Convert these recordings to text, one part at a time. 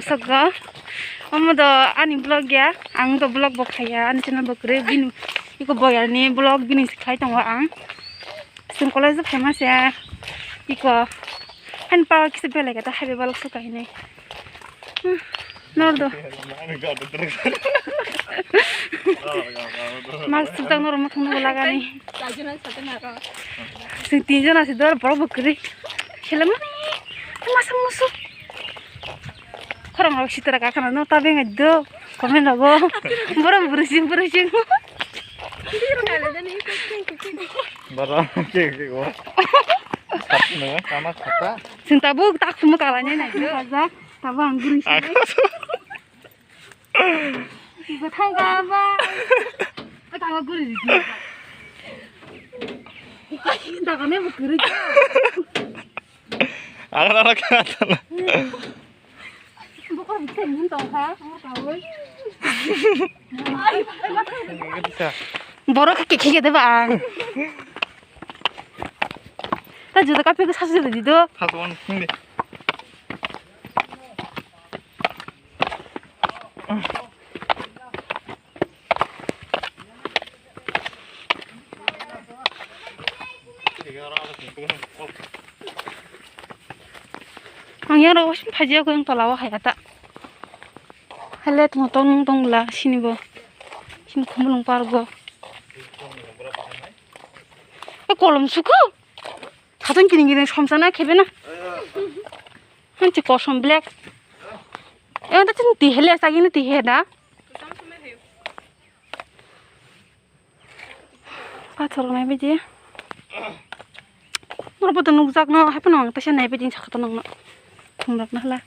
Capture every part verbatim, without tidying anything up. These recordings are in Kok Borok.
Sogo, omo do ani vlog ya, ang do vlog bo khaiya, ani channel bo kwrwi, bini iko boyar ni vlog bini se khlai tongo ang. Chwng college o phaima se iko, ani pa kisa belai khe ta haibai balok se kainwi. Hmm, nor do. Mas sujak nor mothang no lagani. Chwng tin jona se dor borok bo kwrwi. Khela mani, masa musu. Khorang rok sitra ka khana no ta bengai do. Comment rogo. Borok burusing burusing. Bara ke ke go. Sat no kama khata. Chwng tabuk ta khumu kala ni nai do. Hajak tabuk ang burusing. Ibo thang ka ba. Ata go guri di. Ai, daga me bo kwrwi. Ang rana khata. Borok khe khe de ba ang. Ta juda kapi ko sasu de do. Thas wan sing de. Ang yang rok wasin phaji aku yang tola o hai ata. Hai le tong tong tong la sini bo. Sini khumulung pargo. E kolom suku. Satung kiring kiring somsana khebe na. Hanchi kosom black. E ta tin ti hele sa gini ti he da. Pathor nai bidi. Nor bodo nukjak no, haphano ang taisa nai bidi sakha to nangno. Thumrak na hala.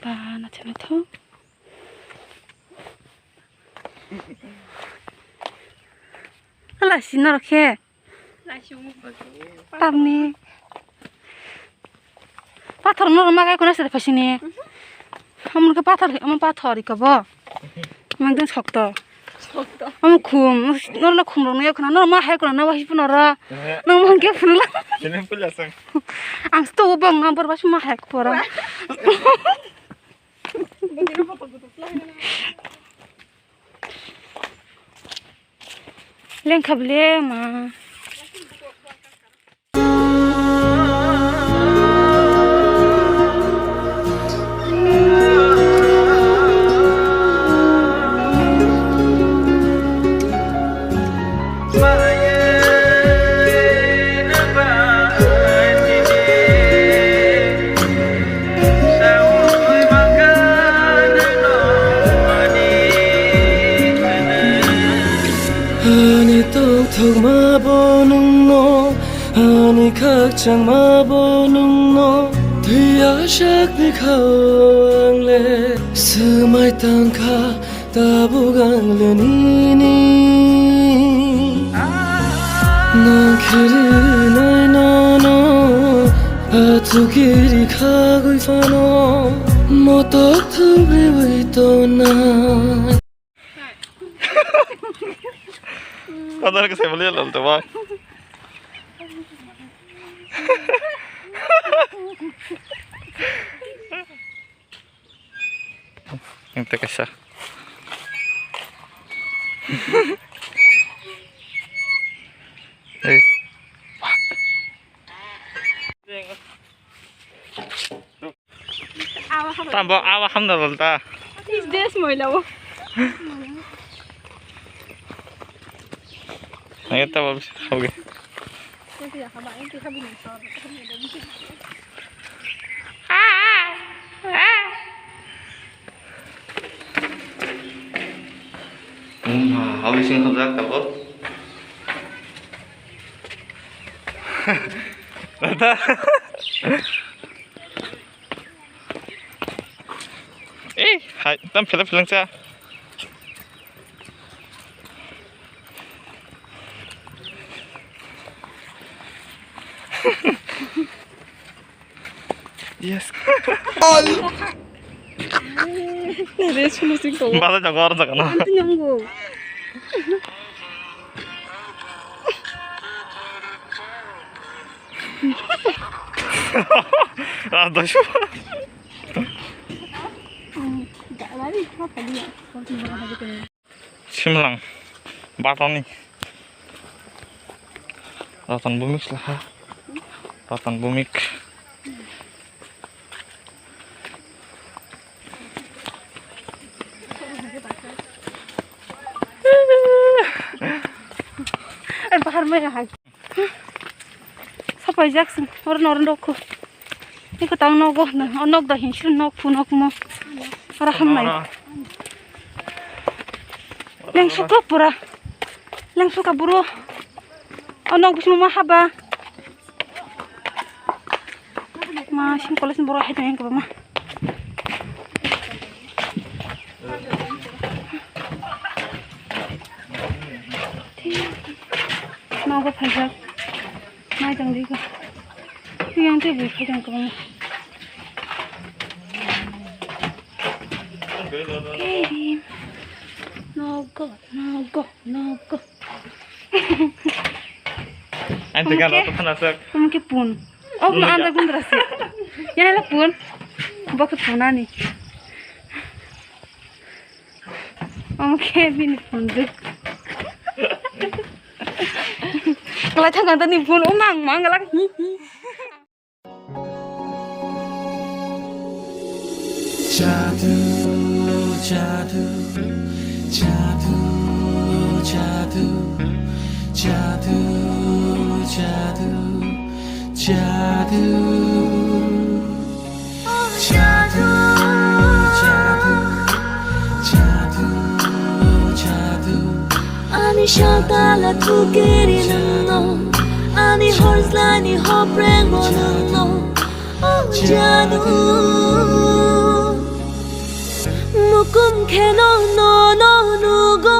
Ba na chana tho. Hala si norok khe. Tamni. Pathor no rwma gai kuna sere phasini. Omo khe pathor, omo pathor iko bo. Mang den sokto. Sokto. Omo khum, nor la khum rok no yakuna, nor ma hai kuna na wahi puno ra. Ehe. Nor ma hwnkhe phunla. Sini pula sang. Ang sto bang number ba suma hai kora. Lengkha ble ma. Ani tongthokma bo nwngno, ani khakchangma bo nwngno, twi asakni khao ang le swmai tangkha. Tabuk ang le nini nang khiri nai nono, athukiri khagwi phano motok thwgriwi tonai. Kadar ke saya beli lol teman. Yang tak kasar. Eh. Tambo awa hamna lol ta. Is this moila wo? Ayo tambo oke. Wngkha, habising hamjak tabuk. Eh, hai, tam phela phela sa. Yes. Nere sulu sing to. Bala jago ar jago na. Anti nyamgo. Ah, dois. Simlang batoni ratan bumik selaha ratan bumik. Bahar maya hai. Sapai jak sing, oro noro nokhu. Iko tang nogo, o nok da hinsu nokhu nokmo. Oro hamnai. Lengsuka pura. Lengsuka buru. O nok bising ma haba. Ma sim college boro hai tong kaba ma. Nogo phaijak. Nai tong di ko. Yang te bui phaijak ko. Kerim. Nogo, nogo, nogo. Ang tekan rata thana sak. Omo khe pun. Omo andak gundra se. Yang la pun. Bo khe punani. Omo khe bini phone duk. Kalai thang kang tani phone o mang mang galak. Jadu, jadu, jadu, jadu, jadu, jadu, jadu. Jadu, jadu, jadu, jadu. Ani shatala thukiri nangno, ani horslani hoprengbo nangno, oh jadu. Mukum kheno nono nugo,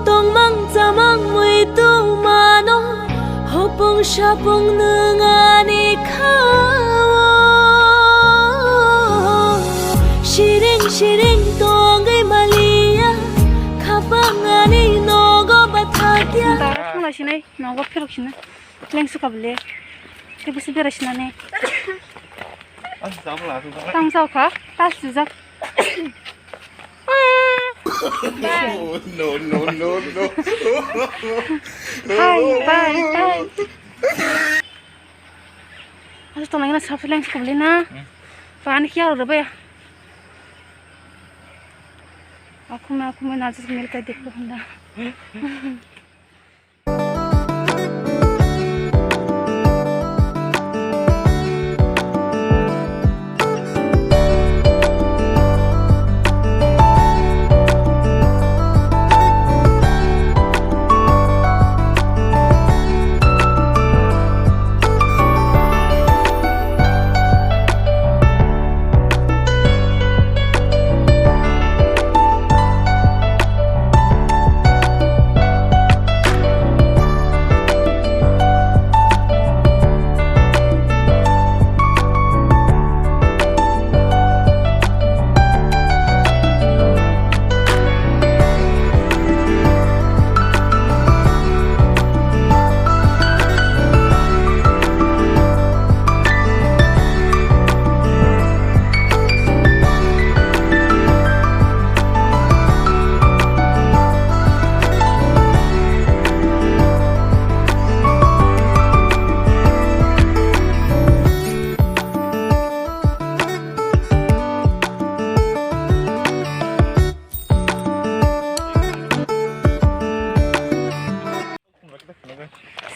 tongmang chamang muitu mano, hopung sapung nwng ani khao. Siring siring tongwi maliya, khapang ani nogo bathakya. Dara thangla sinai, nogo phirok sinai. Lengsu kabile. Tei busi bera sinane. Tang sao kha, ta sujak. No, no, no, no. Hai, bai, bai. Asu tong lagi na sab lengsu kabile na. Pani kya ro bai. Aku me, aku me najis mil kai dekho handa.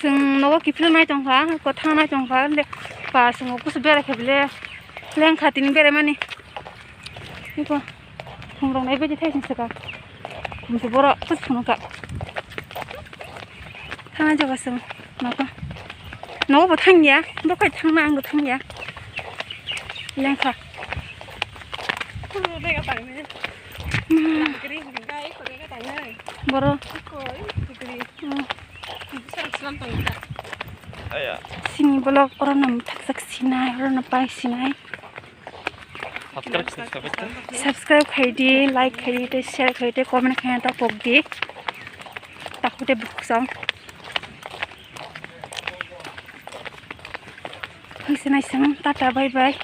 Chwng nogo kiphilnai tongkha, kwthangnai tongkha, le pa chwng kusu berai khe bile lengkha tini beraimani. Iko khumrok nai baidi thai sing saka. Khumse borok kusu phunukha. Thangna jaga chwng nogo. Nogo bo thangya, bokhai thangna ang bo thangya. Lengkha. Boro. Sini vlog oro nam thakjak sinai, oro no pai sinai. Subscribe khai di, like khai di, tei share khai di, tei comment khai ta pok di. Takhuk tei bukhuk song. Hai sinai song, tata bye bye.